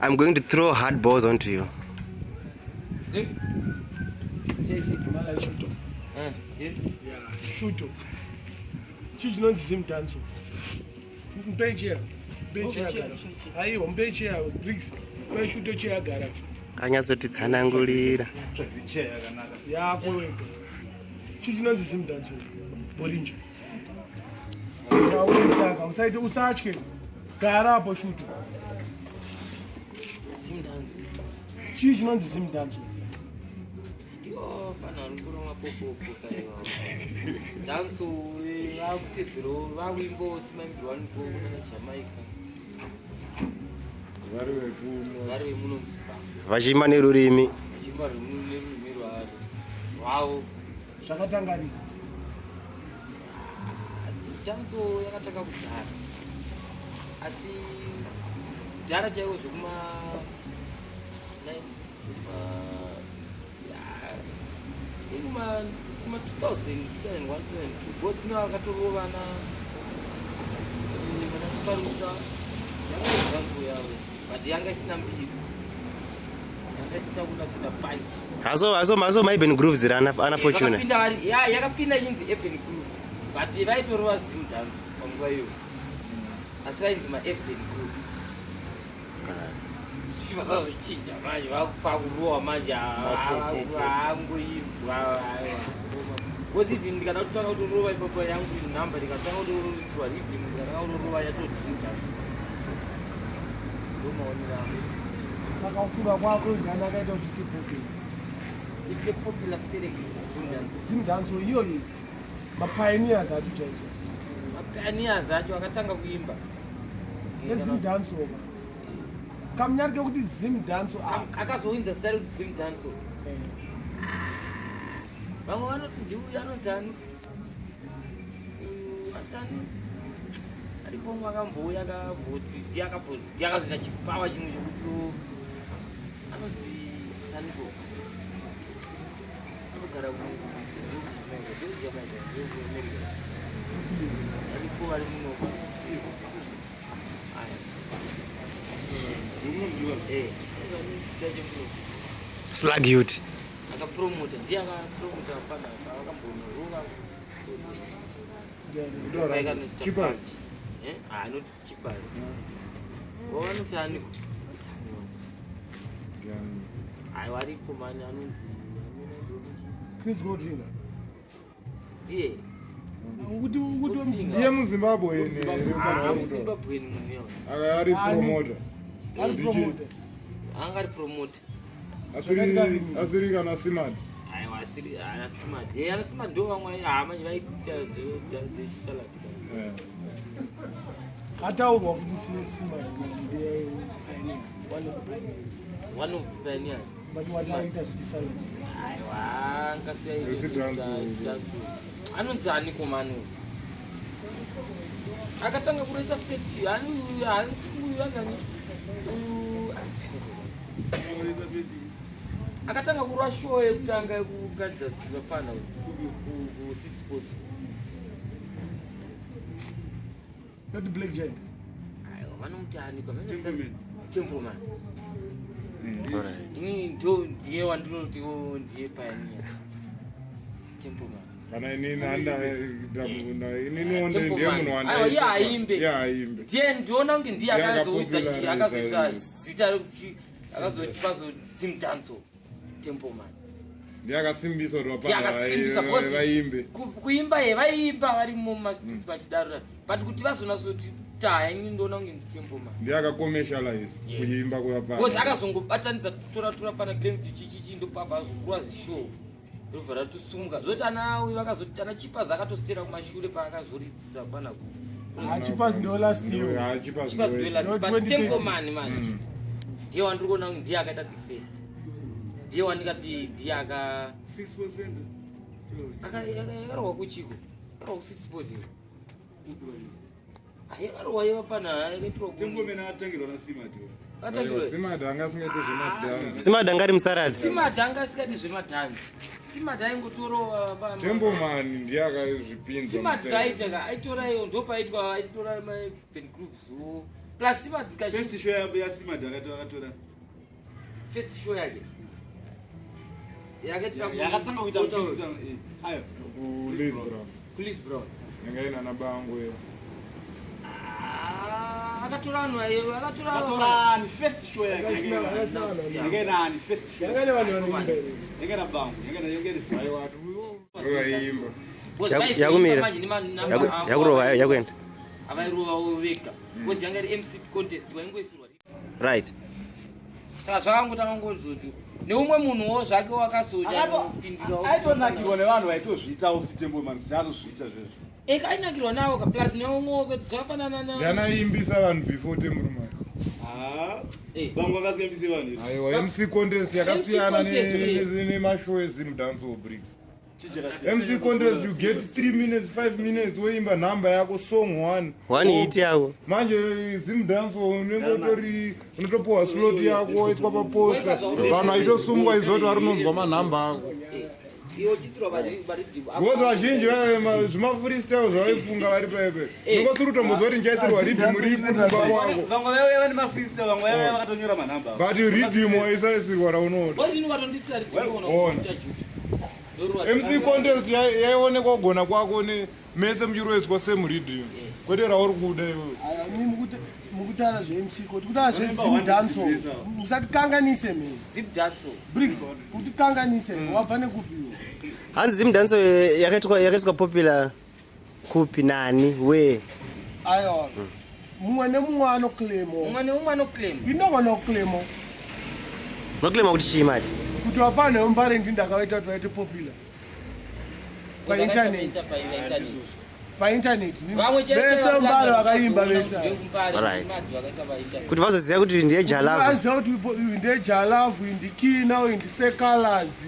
I'm going to throw hard balls onto you. Mala shuto. Yeah, shuto. Chii chinonzi Zimdanso? Mupei chair. Mupei chair agara. Aiwa, mupei chair Briggs. Mupei shuto chair agara. Anyatsotitsanangurira. Yako wega. Chii chinonzi Zimdanso? Borinja. Taurisa usaite usatye. Gara apo shuto. Zimdanso. Chii chinonzi Zimdanso? Ndiwo fana vari kurova popopo kaiwa. Danso vakutedzerawo vakuimbawo semaimbirwo aniko kunana Jamaica. Vari vekuno. Vari vemuno muZimbabwe. Vachiimba nerurimi. Vachiimba nerurimi rwavo. Zvakatanga rini? Asi danso yakatanga kudhara. Asi kudhara chaiwo zvekuma kuma 2000 2001 2002 because kune vakatorova vana vana kuparutsa yanga danso yavo but yanga isina mbiri, yanga isina kunasira punch. Haso maUrban Grooves iri ana Fortuna. Yakapinda ya yakapinda inzi Urban Grooves, but vaitorova Zim dance panguva iyoyo, asi vainzi maUrban Grooves. Zvichibva zvazochinja manje vakupakurowa manje angoibwa, because even ndikada kutanga kutorova ipapo yangu nhamba, ndikatanga kutorovisiwa rhythm, ndikatanga kutorova yatodzinza. Ndomaonero angu. Saka kufunga kwako ndani akaita kuti tiite popular? It's a popular sterek Zim dance. Zimdanso iyoyi mapioneers acho chaicho. Mapioneers acho akatanga kuimba. EZimdanso ka kamunyari kekuti Zimdanso aka. Akazowinza zita rekuti Zim dance. Vamwe vanoti ndiuyu anonzi ani, Uyu anonzi ani, aripo umwe akambouya akamboti ndiye ndiye akazoita chipawa chimwe chekuti anonzi saniko, anogara kuJamaica, America, aripo ari muno. Aya. Zita chemuno. Slag Youth. Akapromota, ndiye akapromota pana vakambonorova. Chipas. Ah, not Chipas. Vanoti ani? Aiwa, ariko mani anonzi Chris Godwin. Ndiye. Kuti Ndiye muZimbabwe. Muzimbabweni munhu iyoyo. Ari promoter. Ari promoter. Anga ari promoter. Asiri kana Simad? Aiwa, asiri ana Simad. Ana Simad ndo vamwe hama vaikuita dzechisalad. Ataurwa futi Simad ndiye pioneer, one of the pioneers. One of the pioneers. But wataita zvichisalad. Aiwa, Isi dance. Anonzi aniko mani akatanga kuresa first? Ani uyu? Haisi uyu anani uyu, anzi aniko akatanga kurwa show yekutanga yekugadzira vapfana kuCity Sport? Not Black Giant? Aiwa, vanomuti aniko? Templeman. Ini ndo ndiye wandinotiwo ndiye pioneer, Templeman. Kana inini inini ndiye munhu. Aiwa, iye haimbe. Iye haimbe. Ndiye ndiona kunge ndiye Ndiye akazoudza chi akapopulariza akazoisa iye. zita rekuti akazotipa Zimdanso, Templeman. Ndiye akasimbisa kuti Ndiye akasimbisa vapana because vaimbe. Kuimba ye vaimba varimo mumastreet vachidarura, but kuti vazonatsoti taya, ini ndoona kunge ndiTempleman. Ndiye akacommercialize kuimba because kwevapana. Akazongobatanidza tora tora fana Glenview chichichi, ndopabva azokura zishow, ndobva ratosumuka zoti ana uyu vakazoti ana Chipas akatositera kumashure paakazoridzisa pana. Chipas ndo last year. Chipas. Chipas ndo last. No, but 2013. Templeman manje ndiye wandiri kuona kunge ndiye akaita the first, ndiye wandikati ndiye aka yakarohwa kuchiko, yakarohwa kuCity Sports, yakarohwa yevapfana yakaitirwa. Templeman akatangirwa naSimad. Atangirwa. Simad anga asingaite zvemadhanzi. Simad anga ari musarad. Simad anga asikati zvemadhanzi, Simad aingotorova. Templeman ndiye akazvipinza. Simad zvaiita ka, aitora iyo ndopaitwa, aitora maUrban Grooves. Plus Simad kazhinji First show yaSimad akatora. First show yake yakaitira Yakatanga kuita ayo. kuLiz Brown. Kuliz Brown. Yanga ina nabango iyo. Ah, akatora vanhu akatora Akatora ni first show yake. Yakasina- yakasina vanhu vanoimba. Yanga ina ni first show. Yanga ine vanhu vanoimba here. Yanga ina bango, yanga ina yanga ina Simad. Aiwa vaimba. Yakumira. Yakurova yakuenda. Avairovawo vega because yanga iri MC contest waingoisirwa. Right. Saka zvakangotanga ngozoti neumwe munhuwo zvake wakazonyanyopindirawo. Aitonakirwa nevanhu vaitozviitawo futi Tembo man, kuti atozviita zvezvo. Eka ainakirwa nawo ka plus neumwewo kuti zvakafanana na Ndianaimbisa vanhu before Temurumani. Ah. Eh. Bango akasingambise vanhu here. Aiwa MC contest yakasiyana contest. nemashow eZimdancehall Bricks. Chijera. MC contest you get 3 minutes, 5 minutes woimba nhamba yako song 1. One hit yako. Manje Zimdancehall unenge utori unotopuwa slot yako woiswa paposta. Vanhu vaitosungwa izoti vari unonzwa manhamba ako. Iwo chisirwa paridhimu. Because vazhinji zvimafreestyle zvavaifunga vari pepe. Unongosiri kutombozwa kuti ndichaisirwa riddim ripi kumba kwako. Vamwe vaiuya vane mafreestyle, vamwe vaiuya vakatonyora manhamba avo. But riddim waisaisirwa raunoda. Because ini ukatondisira ridhimu Ona. unojuta juta. MC contest yaionekwa kugona kwako mese muchiroiswa same riddim. Kwete rauri kuda iwewe. Aya, imi mukutaura zveMC kuti kutaura Unoimba zveZim one dancehall. rhythm. Musatikanganise mheni. Zip dancehall. Briggs, utikanganise wabva nekupi iwe? Hanzi Zimdancehall yakaitwa popular kupi nani we? Aiwa, mumwe nemumwe anoclaimo. Umwe neumwe anoclaim. Inogona kuclaimo Unoclaima kuti chii mati? Kuti vapfanha vemuMbare ndi ndakaita kuti vaite popular painternet. Painternet. Painternet. Vamwe chete Vese Mbare vakaimba vese ava. Alright. Kuti vazoziva kuti ndiye Jah Love. Vaziva kuti uyu ndeJah Love, uyu ndiKinna, uyu ndiSeh Calaz.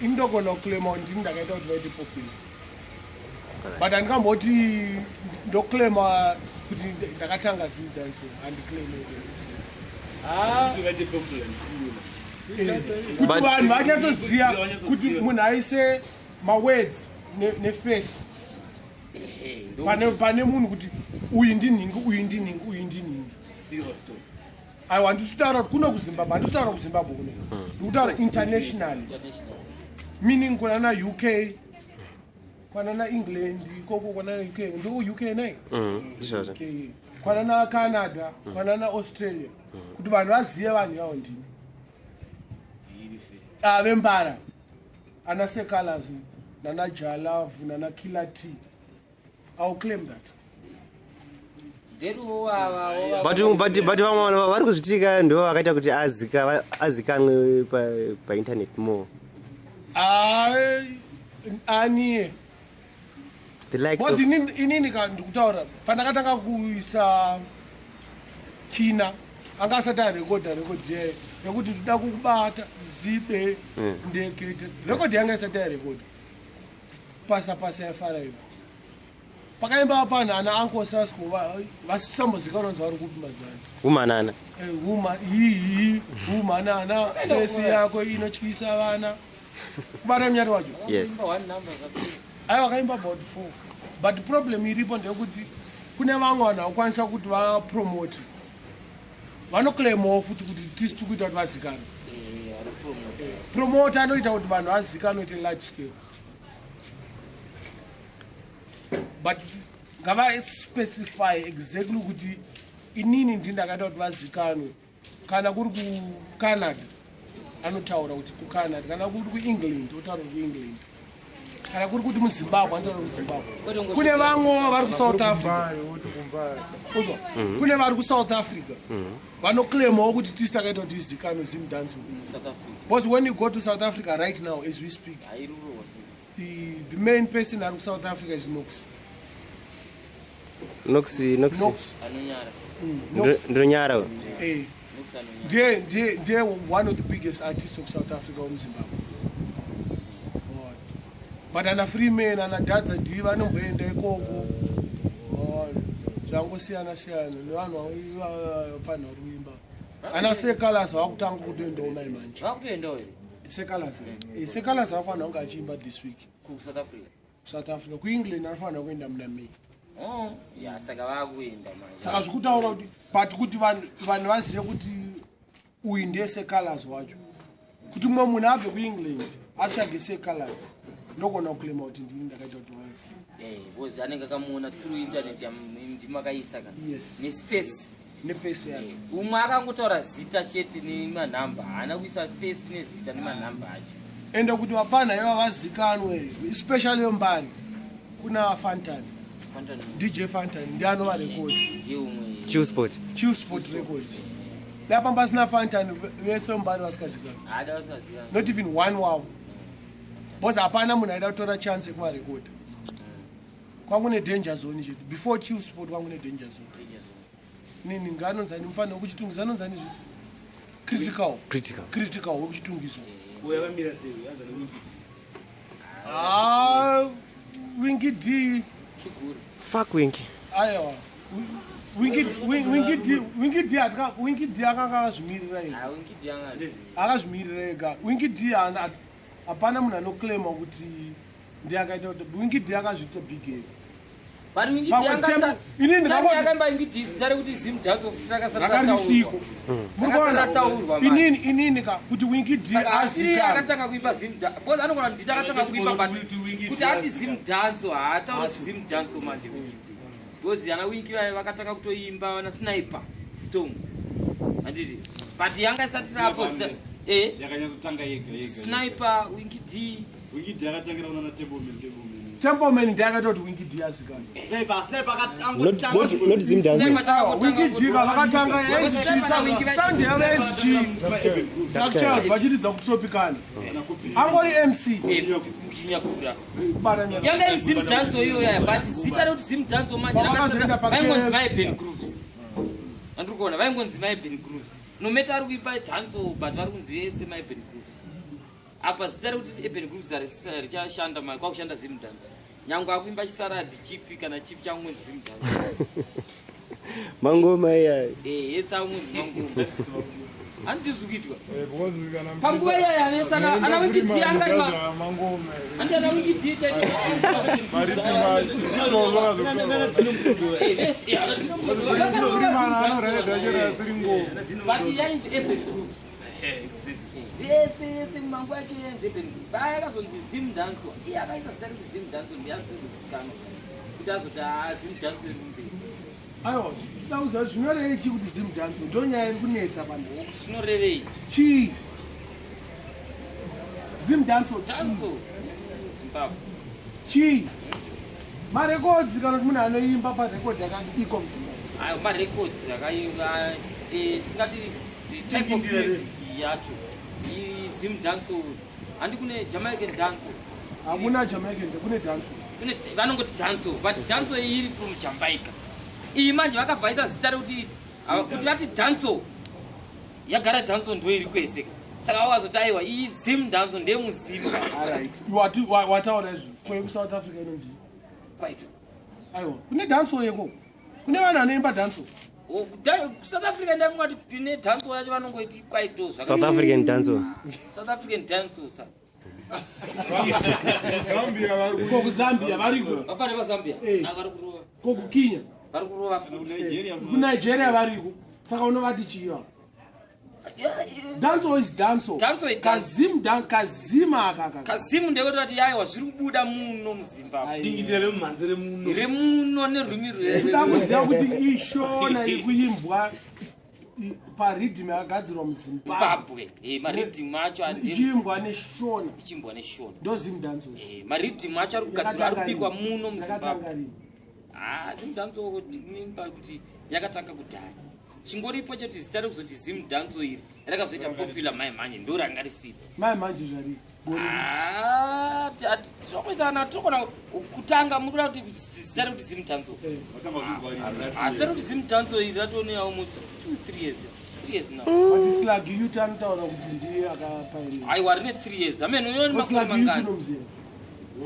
Indogona kuclaima kuti ndini ndakaita kuti vaite popular, but handingamboti ndoclaima kuti ndakatanga Zimdancehall. Handiclaime Vaite popular ndichiona. kuti vanhu vanyatsoziva kuti munhu aise mawords neface pane munhu kuti uyu ndinhingi, uyu ndinhingi, uyu ndinhingi. Aiwa, handisi kutaura kuti kuno kuZimbabwe, handisi kutaura kuZimbabwe kuno, ndikutaura internationally, meaning kunana UK, kwanana England ikoko, kwanana UK, ndiko UK nei? Ndizvozvo. UK, kwanana Canada, kwanana Australia, kuti vanhu vazive vanhu ivavo ndini vembara ana Seh Calaz nana Jah Love nana Killer T. I will claim that. But vamwe vanhu vari kuzvitika ndo vakaita kuti azikanwe painternet more. Ah, aniye The likes because of inini ka ndikutaura pandakatanga kuisa Kina anga asati arekodha rekodhi yayo yekuti toda kukubata zibe ndekete, rekodhi yanga isati yarekodha. Pasa pasa yafara iyo pakaimba panhu ana Uncle Sasco vasisambozikanwa kunzi vari kupi mazano. Umanana. Uma hihi umanana face yako inotyisa vana kubata munyati wacho. Yes. Aiwa, akaimba about four, but problem iripo ndeyekuti kune vamwe vanhu vakukwanisa kuti vapromote, vanoclaimawo futi kuti tisi tiri kuita kuti vazikanwe. Promoter anoita kuti vanhu vazikanwe ite large scale, but ngavaspecify exactly kuti inini ndi ndakaita kuti vazikanwe. Kana kuri kuCanada anotaura kuti kuCanada, kana kuri kuEngland otaura kuEngland, kana kuri kuti muZimbabwe anotaura kuZimbabwe. Kune vamwewo vari kuSouth Africa. Uzwa, kune vari kuSouth Africa vanoclaimawo kuti tisi takaita kuti izikanwe Zimdancehall, because when you go to South Africa right now as we speak, the main person ari kuSouth Africa is Nox. Nox, Nox. Nox. Nox. Ndinonyara. Eh. Ndiye one of the biggest artists of South Africa wemuZimbabwe. But ana Freeman, ana Dadza D vanomboenda ikoko. Zvangosiyana siyana nevanhu vafanira uri kuimba. Ana Seh Calaz vakutanga kutoendawo mai manje. Vakutoendawo here? Seh Calaz, Seh Calaz anofanira kunge achiimba this week. KuSouth Africa? South Africa. KuEngland anofanira kuenda muna May. Oh, ya saka vakuenda manje. Saka zvikutaura kuti but kuti vanhu vazive kuti uyu ndiye Seh Calaz wacho, kuti mumwe munhu abve kuEngland atsvage Seh Calaz, ndogona kuclaima kuti ndini ndakaita kuti vazive. Eh, because anenge akamuona through internet ndimakaisa ka. Yes. Neface. Neface yacho. Umwe akangotaura zita chete nemanhamba, haana kuisa face nezita nemanhamba acho. Ende kuti vapfanha iva vazikanwe, especially yombari, kuna Fantan. Fantan. DJ Fantan ndiye anova records. Ndiye umwe. Chillspot. Chillspot Records. Dai pasina Fantan, vese mbari vasikazikanwa. Haada vasingazikanwi. Not even one wavo, because hapana munhu aida kutora chance yekuvarekodha. Kwangu neDanger Zone chete. Before Chillspot kwangu neDanger Zone. Danger Zone. Nini nganonzani mufanira wekuChitungwiza anonzani zve? Critical. Critical. Critical wekuChitungwiza. Uyo akamira sei? Anza neWinky D. Ah, Winky D. Chiguru. Fuck Winky. Aiwa, Winky D Winky D akanga akazvimirira ega. Ah, Winky D anga. Akazvimirira ega Winky D. Hapana munhu anoclaima kuti ndiye akaita kuti Winky D akazviita big ega. But Winky D Pamwe anga inini Time yakaimba Winky D, zita rekuti Zim Dance rakasati rakarisiko. Rakasati rataurwa manje. Inini inini ka kuti Winky D Saka asiri azikanwe. akatanga kuimba Zim Dance, because anogona kuti nditi akatanga kuimba, but kuti ati Zim Dance, haatauri kuti Zim Dance manje Winky D, because ana Winky vaya vakatanga kutoimba vana Sniper Storm, handiti? But yanga isati rapo zita Yakanyatsotanga yega yega. Sniper, Winky D. Winky D akatangira kunana Templeman, Templeman. Templeman ndiye akaita kuti Winky D azikanwe. Sniper, Sniper Not Zim Dance. Sniper Winky D vakatanga Sniper na Winky sound yavo yainzi chii? Dark vachiridza kuTropicana, angori MC. Chinyakura. Kubata nyaya. Yanga iri Zim Dance iyoyo, but zita rekuti Zim Dance manje Pavakazoenda pa vaingonzi KFC. maEben Grooves. Andiri kuona vaingonzi maEben Grooves, no matter ari kuimba dance, but vari kunzi vese maEben Grooves. Apa zita rekuti Eben Grooves richashanda kwakushanda Zim Dance, nyange akuimba chisaradi chipi kana chipi, changonzi Zim Dance. Mangoma iya. Eh, yese akungonzi mangoma, handizvi kuitwa Because kana panguva iyaya vese ana Winky D anga ari mangoma. Handi ana Winky D Mari. Vese ana Dino Freeman anoraidha chero asiri ngoma. But yainzi Eben Grooves vese vese mumanguva yacho yainzi Eben Grooves. Vayakazonzi Zim Dance, iye akaisa zita rekuti Zim Dance ndiasiri kuzikanwa kuti azoti haa, Zim Dance iri kumberi. Aiwa, toda kuziva zvinorevei chii kuti Zim Dance. Ndo nyaya iri kunetsa vanhu. Zvinorevei? Chii Zim Dance chii? Dance Zimbabwe. Chii, marekodzi kana kuti munhu anoimba parekodhi yakabikwa muZimbabwe? Ayo marekodzi akaimba, tingati type of music yacho Zim Dance. Handi kune Jamaican dance? Hakuna Jamaican, kune dance. Kune vanongoti dance, but dance iyi iri from Jamaica. Iyi manje vakavhaisa zita rekuti kuti vati dance, yagara dance ndo iri kwese. Saka vakazoti aiwa, iyi Zim Dance ndemuZim. Alright, wataura izvo kwekuSouth Africa inonzi Kwaito. Aiwa, kune dance yeko, kune vanhu vanoimba dance. South Africa ndafunga kuti ine dance yacho vanongoiti kwaito. South African dance. South African dance sa. Zambia vari Ko kuZambia variko? Vafane vaZambia. Eh. Ah, vari kurova. Ko kuKenya? Vari kurova futi. KuNigeria variko. Saka unovati chiva dance is dance. Dancehall is dance. Kazim kazima aka Kazimu ndekuti vati aiwa, zviri kubuda muno muZimbabwe. Dingitira remumhanzi remuno. Remuno nerwimi. Toda kuziva kuti ishona iri kuimbwa pariddim yakagadzirwa muZimbabwe. Zimbabwe. Mariddim acho Ichiimbwa neshona. Ichiimbwa neshona. Ndo Zim Dance. Mariddim acho ari kugadzirwa, ari kubikwa muno muZimbabwe. Yakatanga rini? Ah, Zim Dance nimba kuti yakatanga kudhaya. Chingoripo choti zita rekuzoti Zim Dance iri rakazoita popular mai manje, ndo ranga risipo. Mai manje zvariri gore? Ah, tinokuisana, tinogona kutanga muri kuda kuti zita rekuti Zim Dance. Ah, zita rekuti Zim Dance iri ratone almost 2 3 years, 3 years now. But Slag Youth anotaura kuti ndiye akapainira. Aiwa, rine 3 years amene uyoni makore Slag Youth mangani. unomuziva?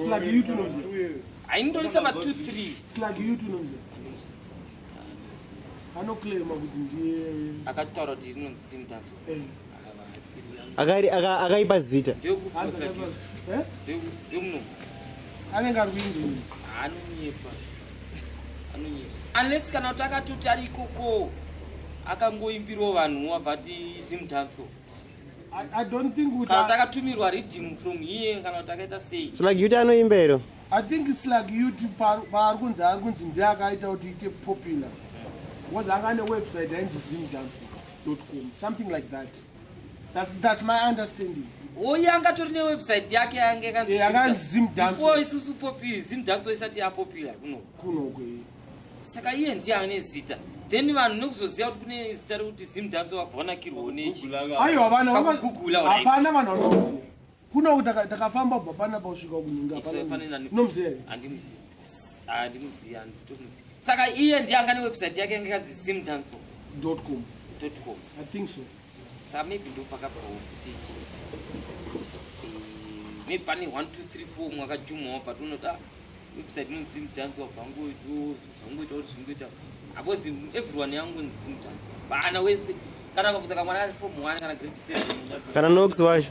Slag Youth unomuziva? Aindorisa ma 2 3. Slag Youth unomuziva? Anoclaima kuti ndiye Akataura kuti rinonzi Zim Dance. Akaipa zita. Hanzi Eh? Ndemuno. Anenge ari kuEngland. Anonyepa. Anonyepa. Unless kana kuti akatoti ari ikoko akangoimbirawo vanhu wabva ati Zimdancehall. I don't think kuti Kana kuti akatumirwa reading from here, kana kuti akaita sei. Slag Youth anoimba here? I think Slag Youth paari kunzi, ari kunzi ndiye akaita kuti ite popular because anga ane website yainzi zimdancehall.com, something like that. That's my understanding. Oye, angatori newebsite yake yange. Eh, yakanzi Zimdancehall. Before isusu popi Zimdancehall isati yapopular kuno. Kunoko. Saka iye ndiye ane zita, then vanhu nekuzoziva kuti kune zita rekuti Zimdancehall vabva vanakirwawo nechi. Aiwa, vanhu Pakugoogle, right. Hapana vanhu vanomuziva kunoku. Takafamba kubva panapa kusvika kuninga. Isofanira. Unomuziva here? Handimuzivi, handimuzivi, handitomuzivi. Saka iye ndiye anga newebsite yake yange yakanzi zimdancehall .com. .com. I think so. Saka maybe ndo pakabvawo kuti maybe pane 1 2 3 4 mwakajumwa wabva tonoda website inonzi Zimdancehall, wabva zvangoita kuti zvingoita apozi everyone yangonzi Zimdancehall, vana wese, kana ukabvunza kamwana kari form 1 kana grade 7. Kana Nox wacho.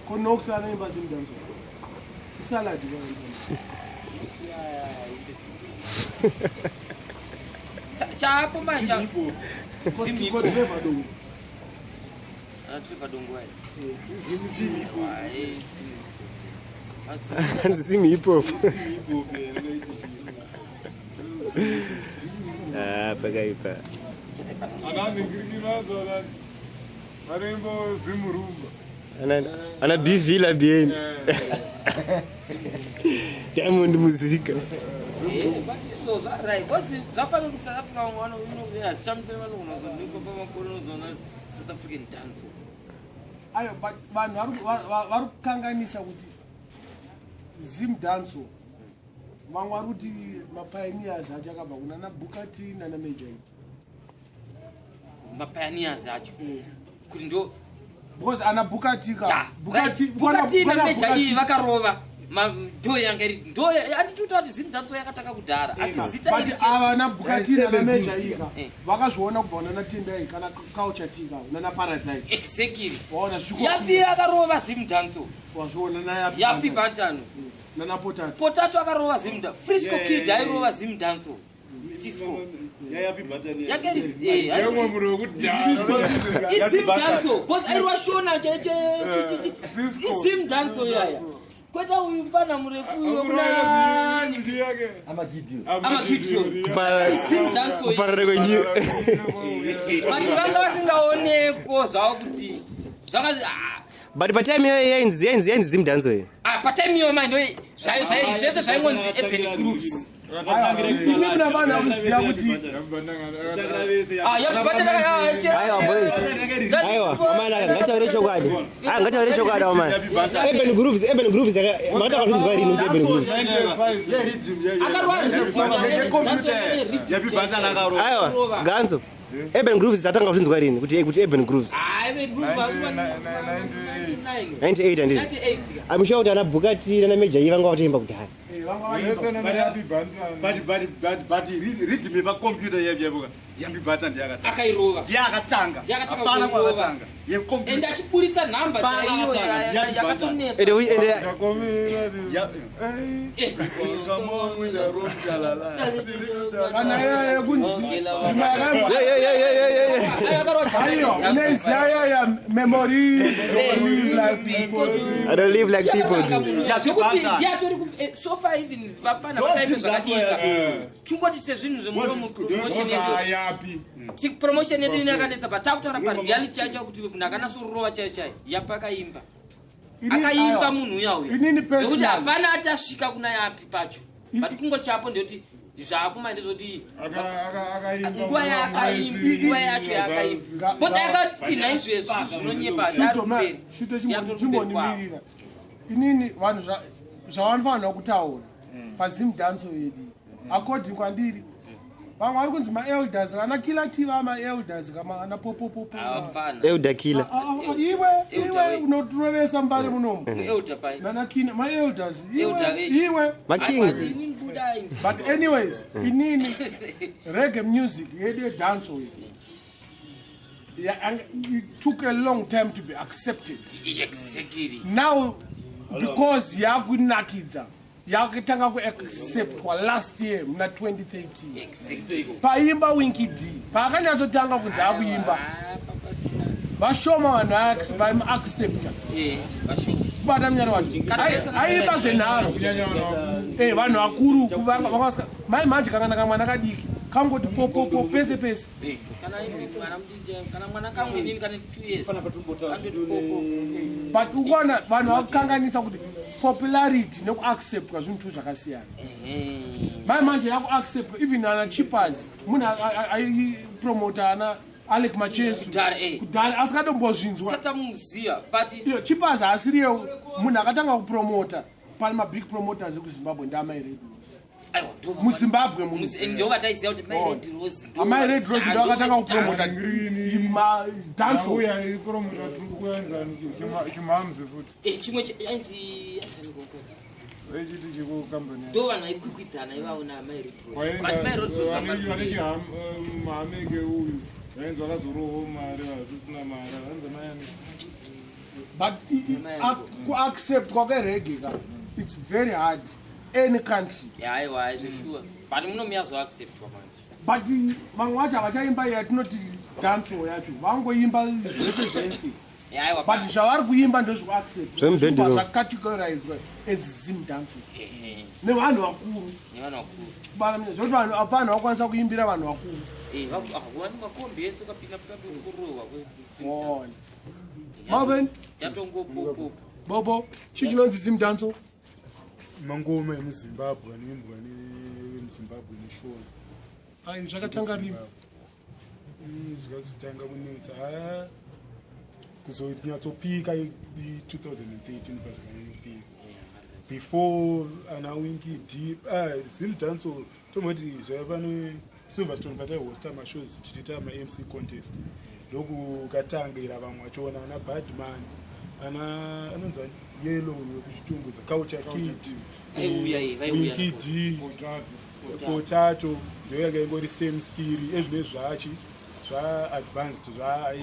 Konox anoimba Zimdancehall isalad. Chaapo manje. Ko Trevor Dongo? Ana Trevor Dongo ayi. Hanzi Zim hip hop. Ah, pakaipa. Ananingirikinadzo vanoimba Zimurumba. Ana BV la bien Diamond Muzika. Izvozvo, right, because zvafanira kuti South Africa vamwe hazvishamise, vanogona kuzonekwa pamakore unozoona South African dance. Ayo, but vanhu vari kukanganisa kuti Zimdancehall, vamwe vari kuti mapioneers acho akabva kuna naBooker T nana Major E. Mapioneers acho kuti ndo Because ana Booker T ka Booker T naMajor E vakarova ndo yanga iri ndo handituta kuti Zimdancehall yakatanga kudhara, asi zita iri But ava naBooker T nana Major E ka Eh. vakazviona kubva nana Tendai kana Culture T ka nana Paradzai. Waona zviko. Yapi akarova Zimdancehall. Wazviona nayapi. Yapi Bantan. Nana Potato. Potato akarova Zimda, Frisco Kid airova Zimdancehall, Cisco yake iri Ndemwe muri wekudhara. iZimdancehall because airwa Shona. Cisco. IZimdancehall yaya, kwete uyu mufana murefu uyu wekunani. Amagideon. IZimdancehall. Kuparara kwenyika. But vanga vasingaoneko zvavo kuti zvaka But patime iyoyo yainzi Zimdancehall iyo. Ah, patime iyo manje zvese zvaingonzi Urban Grooves. Imi muna vanhu vakuziva kuti Ah, yabatana. Aiwa boys, aiwa amana, ngataure chokwadi. Ah, ngataure chokwadi amana. Urban Grooves, Urban Grooves makatanga kuzvinzwa rini kuti Urban Grooves? Aiwa ganzo, Urban Grooves tatanga kuzvinzwa rini kuti Urban Grooves? 98, handiti? I'm sure kuti ana Booker T nana Major E vanga vatoimba kudhara. Vanga vaimba. But rhythm yepakombiyuta yaipa Yambi Bata ndiyakatanga. Akairova. Ndiye akatanga. Ndiye akatanga Hapana kuirova. kwakatanga Ende yekombiyuta. achiburitsa nhamba Pana chaiyo akatanga, Yambi Bata. yakatonetsa. Ende Come on with the room, shalala. Kana iya yekunzi imwe yakaimba. Ye, ye, ye, ye, ye, ye. Aiwa, unoiziva iya memory, "Don't live like people do"? "I don't live like people do." Zvekuti ndiatori so far even vapfana vakaita zvakadika, chingoti sezvinhu zvemupromotion yedu. Yapi. Promotion yedu ine yakanetsa, but takutaura pareality yacho kuti munhu akanatsorova chaiyo chaiyo yapakaimba akaimba Aiwa. munhu uya uya Inini nekuti personally hapana ati asvika kuna Yapi pacho, but kungoti chapo ndekuti zvapo manje ndezvoti nguva yaakaimba, nguva yacho yaakaimba, but akatinha izvezvi zvinonyepa. Shuto shuto, chimbonimirira inini. Vanhu zvavanofanira kutaura paZimdancehall yedu, according kwandiri, vamwe vari kunzi maelders, ana Killer T, vamaelders kama ana Popopopo. Avafana. Elder Killer. Iwe. Elder Iwe we. unotirovesa mbare munomu. Elder pai? Nana Kina maelders. Elder Iwe. age. Iwe. Makings. Ini budai. But anyways, inini reggae music yedu yedancehall yedu, yeah, and it took a long time to be accepted. Now because yakunakidza. Yakatanga kuacceptwa last year muna 2013 paimba Winky D, paakanyatsotanga kunzi akuimba, vashoma vanhu vaimuaccepta. Kubata munyari wacho aiimba zvenharo, vanhu vakuru mai manje kakana kamwana kadiki kangoti popopo pese pese. Kana mwana kamwe inini kane 2 years kandoti popo. But ukuona vanhu vakukanganisa kuti popularity nekuacceptwa zvinhu tu zvakasiyana. Mai manje yakuacceptwa, even ana Chippers, munhu aipromota ana Alec Machesu Kudhara, eh. Kudhara asingatombozvinzwa. Satamuziva, but Iyo Chippers haasiriyo munhu akatanga kupromota. Pane mabig promoters ekuZimbabwe ndaamai Red Rose. Aiwa, ndo MuZimbabwe muno. Ndo vataiziva kuti Mai Red Rose Amai Red Rose ndo akatanga kupromota dancehall. Uya ipromota tiri kuenzani chimhamzi futi. Eh, chimwe ainzi vechiti chikukambani. Ndo vanhu vaikwikwidzana ivavo naMai Red Rose, but Mai Red Rose vane chihameke uyu vainzi vakazorohwo mari, vasisina mari, vanzi mayani. But kuacceptwa kwereggae ka, it's very hard any country. Aiwa, zveshuwa, but muno muyazoacceptwa manje. But vamwe vacho havachaimba yatinoti dancehall yacho, vangoimba zvese zvese. Aiwa. But zvavari kuimba ndezvekuaccept Zvemubhedhuru. Zvakacategorizwa as Zim dancehall nevanhu vakuru. Nevanhu vakuru. Zvekuti vanhu vanhu vakwanisa kuimbira vanhu vakuru. Eh, wani makombi ese ukapinda kurohwa. Ona. Marvin. Yatongopopopo. Bobo, chii chinonzi Zim dancehall? Mangoma emuZimbabwe anoimbwa nemuZimbabwe neShona. Ai, zvakatanga rini? Zvakazotanga kunetsa ha kuzonyatsopika i-2013, pazvikanyanyopika. Before ana Winky D, Zim dancehall tomboti zvaiva neSilverstone pataihosta mashows tichiita maMC contest, ndokukatangira vamwe vachiona ana Badman, ana anonzi ani? Yellow wekuChitungwiza, Culture Kid. Vaiuya, eh, vaiuya. Winky D, Potato, ndo yanga ingori same skiri ezvine zvachi zvaadvanced,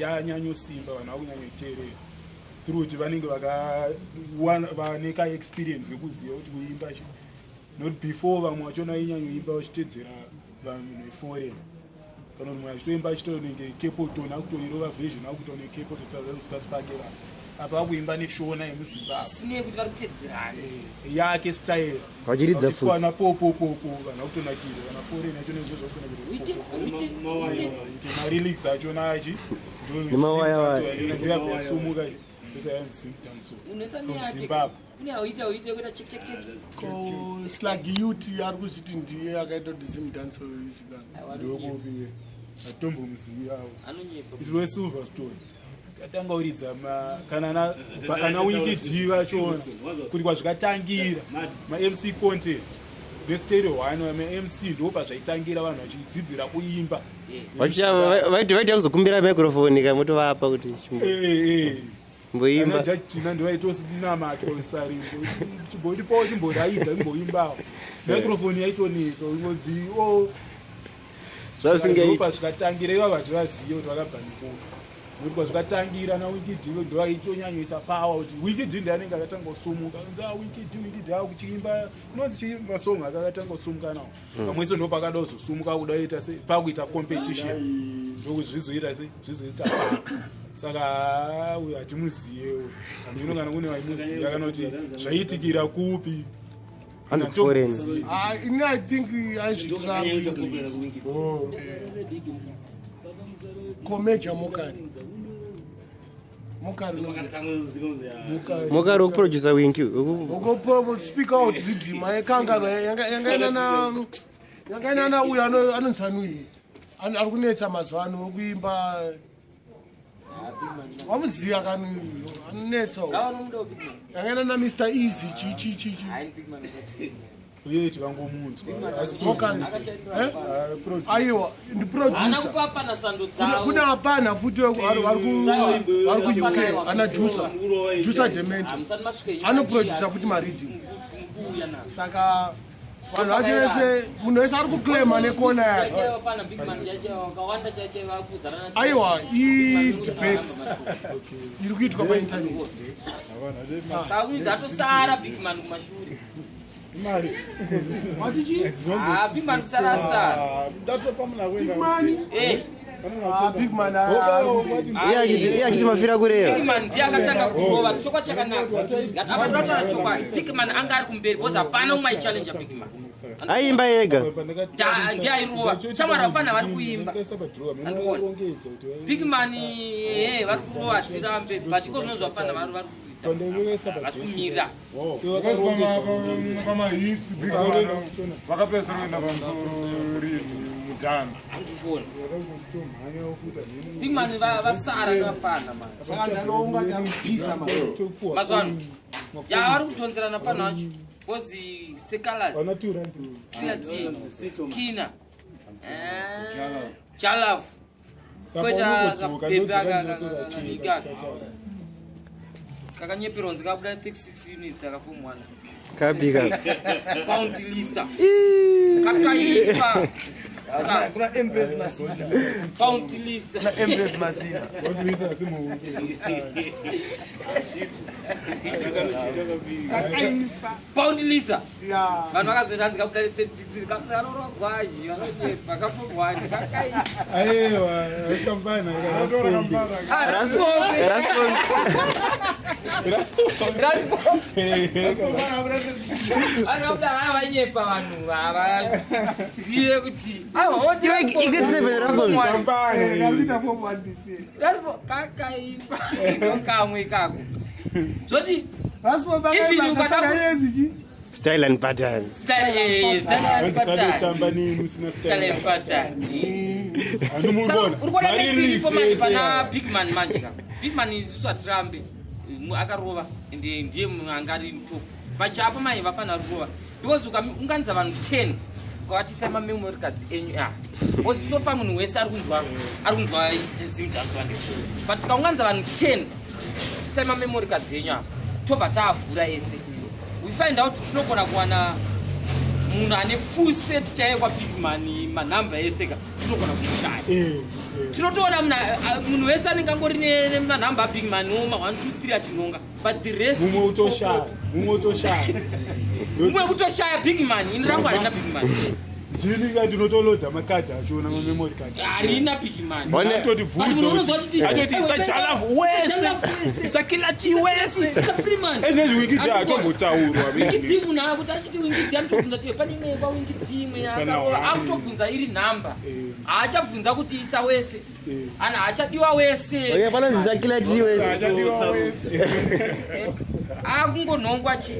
yanyanyosimba, vanhu vakunyanyoiteerera through kuti vanenge vakawana vane kaexperience kekuziva kuti kuimba chi not before vamwe vachona vainyanyoimba vachitedzera vanhu veforeign, kana kuti mumwe achitoimba achitonenge Capleton, akutoirova version akuita neCapleton sazanzikasipake vanhu apa akuimba neShona yemuZimbabwe. Sinei kuti vari kutedzerana. Yake style. Vachiridza futi. Wana popopopo, vanhu vakutonakirwa, kana foreign yacho Uite, uite, uite. nezvakutonakirwa, marelix achona achi Nemawaya waya. ndiyasumuka esayanzi Zimdancehall Munhu from yake. Zimbabwe. Kune auite auite kuita check check check. Ko Slag Youth ari kuzviti ndiye akaita kuti Zim dancehall izikanwe? Ndokupi, atombomuzivawo. Anonyepa. Iti weSilverstone katanga kuridza kana ana Winky D vachona kuti kwazvikatangira maMC contest neStereo One, maMC ndo pazvaitangira vanhu vachidzidzira kuimba. Vaita kuzokumbira microphone kamotovapa kuti chimboimba. Ana Jachina ndo vaitonamatwa kusarimbo, chimbondipawo, chimboraidha, imboimbawo, microphone yaitonetsa ingonzi o Zvasingaiti. Pazvikatangira iva vachivaziva kuti vakabva nekupi, nokuti kwazvikatangira naWinky D ndo vaitonyanyoisa power, kuti Winky D ndianenge akatanga kusumuka, unzi ah, Winky D, Winky D akuchiimba inonzi chii, masong ake akatanga kusumuka nawo. Pamwese ndo pakada kuzosumuka kuda kuita se pakuita competition, ndokuti zvizoita se zvizoita power. Saka ah, uyu hatimuziyewo hameno kana kune vaimuziva kana kuti zvaitikira kupi. Hanzi kuforeign. Ah, ini I think aizviitira kuEngland. Komeja Mokari, Mokari unonzi- Mokari wekuproducer Winky Uko Speak Out riddim aikangano yangainana uyu anonzi anuyi ari kunetsa mazuva ano wekuimba, wamuziva kani uyu anonetsa uyu. Ngavanomuda Big Man. Yangainana Mr Easy, chi chi chi chi. Hayi, Big Man akati. Uye tikangomunzwa. Mokari. Eh? Aiwa, Haana ndiproducer. kupapa nasando dzavo. Kuna hapana futi vari kuUK, ana Jusa Jusa Demento. Hamusati masvika enyu. Anoproducer futi mariddim. Mukuuya nazvo. Saka vanhu vacho vese, munhu wese ari kuclaima nekona yake. Chaiva Big Man chaichaiva vakawanda chaichaiva kuzarana. Aiwa, idebate iri kuitwa painternet. Saka kunzi atosara Big Man kumashure. Watichi? Ah, Big Man sarasa. Big Man. Eh, Ah, Big Man. Ah, Iye achiti iye achiti mafira kureva. Big Man ndiye akatanga kurova chokwadi chakanaka. Apa tinotaura chokwadi. Big Man anga ari kumberi because hapana umwe aichallenja Big Man. Aimba ega. Ndiye airova. Shamwari vafana vari kuimba. Big Man eh vari kurova tirambe but iko zvinonzi vafana vari vari kuita. Havasi kumira. Pamahits Big Man vakapedzisira kuenda pamusoro rini mudhanzi. Handikuona. Big Man vasara nevafana man. Saka ndanounga kuti ari kupisa man. Mazuva ano. Ya vari kutonzerana fana vacho. Because secolors. Killer T, Kina. Eh, Jalav. Kweta kapepe aka kakanyeperonzi kabuda 36 units akafomu 1. Kabika. Bounty Lisa. Kakaipa. Kuna Empress Masina. Bounty Lisa. Kuna Empress Masina. Kakaipa. Bounty Lisa. Yeah. Vanhu vakazoenda hanzi kabuda 36 kamusakarorwa gwazhi vakanyepa kafomu 1 kakaipa. Aiwa, asikamfana. Ah, Rasipombe. Rasipombe. Akabuda vanyepa vanhu havazive kuti aiwa Iwe igrade 7 Rasbon. Kakapinda form 1 this year. Kakaipa kamwe ikako zvoti Raspo Even pakaipa ukada kasaka yenzi chi? Style and pattern. style eh, style and pattern. Tamba nini usina Style and pattern. Anomubona. Saka, uri kuona Messi iripo manje pana Big Man manje ka. Big Man isusu hatirambe. Akarova ende ndiye munhu anga ari top. Pachapo mai vafanira kurova because ukaunganidza vanhu 10 ukavatisa mamemory cards enyu ah. Because so far munhu wese ari kunzwa Zim Dance one. But tikaunganidza vanhu 10 tisai mamemory cards enyu apa tobva taavhura ese. We find out tinogona kuwana munhu ane full set chaiyo kwaBig Man manhamba ese ka tinogona kumushaya. Tinotoona munhu wese anenge angori nemanhamba aBig Man oma 1 2 3 achinonga, but the rest Mumwe it's utoshaya, mumwe utoshaya. Mumwe kutoshaya Big Man. Ini rangu harina Big Man. Ndini ka ndinotolodha makadhi achona mamemory card. Harina Big Man. Atoti But munhu unozwa achiti, atoti "Aiwa, isa Jalav wese. Jalav wese. Isa Killer T wese. Isa Freeman." Ene Winky D atombotaurwa. Winky D munhu akuti achiti Winky D anotobvunza kuti pane imwe kwaWinky D imwe Kana yakarova one. akutobvunza iri nhamba, haachabvunza kuti isa wese ana haachadiwa wese. Okay, panonzi Killer T wese. Achadiwa wese. Akungonhongwa chi,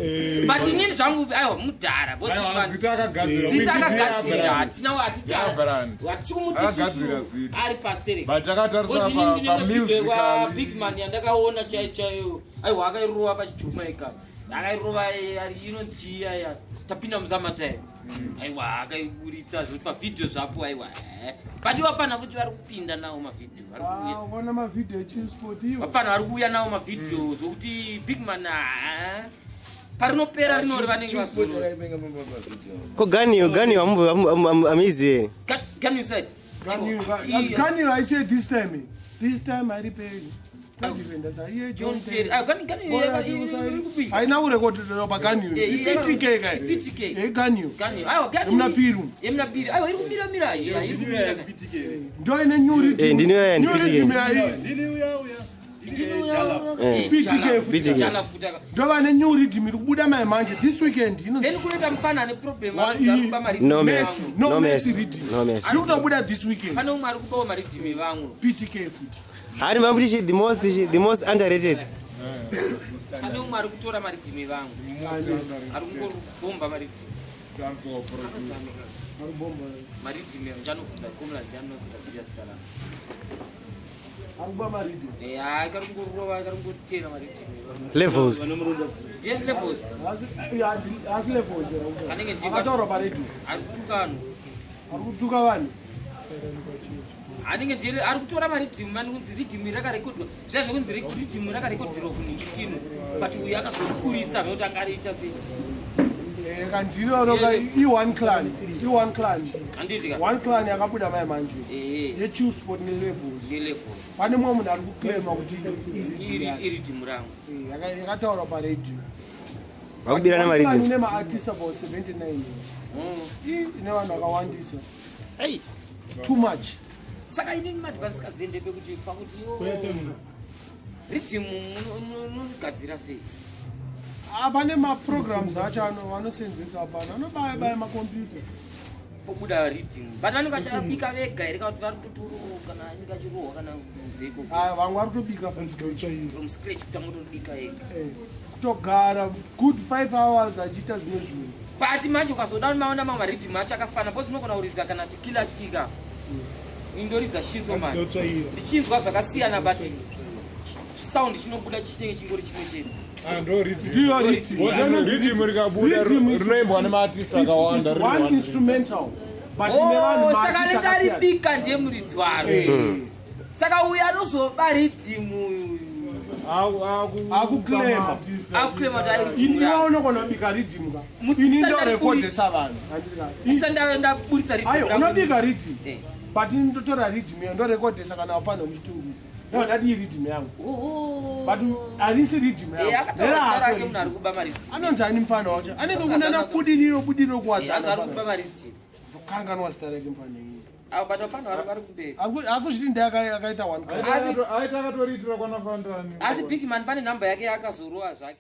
but inini zvangu aiwa mudhara. Aiwa, zita akagadzira. Zita Winky D akagadzira. yabrand. Hatina Yabrand. hatisi kumuti Akagadzira isusu zita. ari pastere. But takatarisa Kwa pamusical. Big Man yandakaona chaiyo chaiyo, aiwa akairova paJamaica, akairova inonzi chiiyaya tapinda musummertime, aiwa akaiburitsa zvoti pavhidhio zvapo, aiwa but vafana futi vari kupinda nawo mavhidhio vari kuuya. Ah, ukaona mavhidhio eChillspot iwo. Vafana vari kuuya nawo mavhidhio zvokuti Big Man ah, parinopera rinori vanenge Chillspot vazorora. yakaipenga pamavhidhio. Ko Ganiyo Ganiyo amuizivi. Ganiside. Ganiro I say this time. This time ariperi. Tadivenda iye John Terry. Ah, Gani Gani iri kubika. Haina kurekodherwa paGanio. IPTK kai. PTK. EGanio. Gani. Aiwa Gani. Yemuna Piri. Yemuna Piri. Aiwa iri kumira mira. Iri kumira. Ndo ine new rhythm. Eh, ndini uya, New ndi PTK. rhythm yayi. Ndini uya uya. PTK futi. PTK. Jala futa. Ndo vane new rhythm iri kubuda mai manje this weekend. Then kunoita mufana ane problem Wa- ari kuba maridhimi. No Messi. mess. No No Messi mess. rhythm. No mess. Iri kutobuda this weekend. Pane umwe ari kubawo maridhimi evamwe. PTK futi. Hari mamuti chi the most underrated. Pane umwe ari kutora maridhimi evamwe. Ari kungobhomba maridhimi. Dancehall producer. Maridhimi ndichanobvunza komula ndianoziva zita rangu. Ari kuba maridhim. Eh, hayi kari kungorova, kari kungotera maridhimi. Levels. Ndiye Levels. Asi Levels. Kanenge ndiye Akataura paredio. Ari kutuka vanhu. Ari kutuka vanhu. Anenge ndiye ari kutora maridhimu mani kunzi ridhimu rakarekodwa zviya zvekunzi ridhimu rakarekodherwa kunhingirikino, but uyu akazoburitsa nekuti anga ariita sei. Kandiro i-One Clan. I-One Clan. Handiti ka? One Clan yakabuda mai manje. Ee. YeChillspot neLevels. NeLevels. Pane mumwe munhu ari kuclaima kuti Iri iridhimu rangu. Yakataurwa paredio. Vakubira nemariddim. Ine maartist about 79. Ine vanhu vakawandisa. Too much. Saka inini madhibanisikaziende ndepekuti pakuti yo riddim munogadzira sei? Ah, pane maprograms acho vanosenzesa apana anobaya baya makombiyuta. Pobuda riddim, but vanenge vachabika vega here, kana kuti vari kutotoro kana anenge achirohwa kana kunzeko? Ah, vamwe vari kutobika from scratch, kutanga kutobika ega. Kutogara good 5 hours achiita zvimwe zvinhu. But manje ukazoda maona mamwe mariddim acho akafana, because unogona kuridza kana tikila tika, indoridza shinzo mani, ndichinzwa zvakasiyana, but sound chinobuda chitenge chingori chimwe chete. Ah, ndo rhythm. Ndiyo rhythm. Rhythm rikabuda Rhythm rinoimbwa nemaartist akawanda It's riri one one. instrumental, but ine vanhu Oh, saka maartist anenge akasiyana. aribika ndiye muridzi waro. Saka uyu anozoba riddim uyu Akuclaima. Akuclaima kuti ari Ini riddim iwe rangu. unogona kubika riddim ka, ini ndorekodhesa vanhu, handiti ka? Ndisati ndaburitsa riddim Ayo rangu. unobika riddim, Eh. but ini ndotora riddim iyo ndorekodhesa kana wafanira muchitungisa, ndo ndati iyi riddim yangu, Oh. but harisi riddim Eh, yangu. akataura zita Nderako rake munhu ari riddim. kuba mariddim. Anonzi ani mufana wacho anenge kunana budiriro budiriro? Eh, anzi Kuwadzana. ari kuba mariddim. Kanganwa zita rake mufana iyi. Avo, but vafana vari kumberi. Akuzviti ndiye akaita one Aita akatoriitira kwana Fandani. Asi Big Man pane nhamba yake yaakazorowa zvake.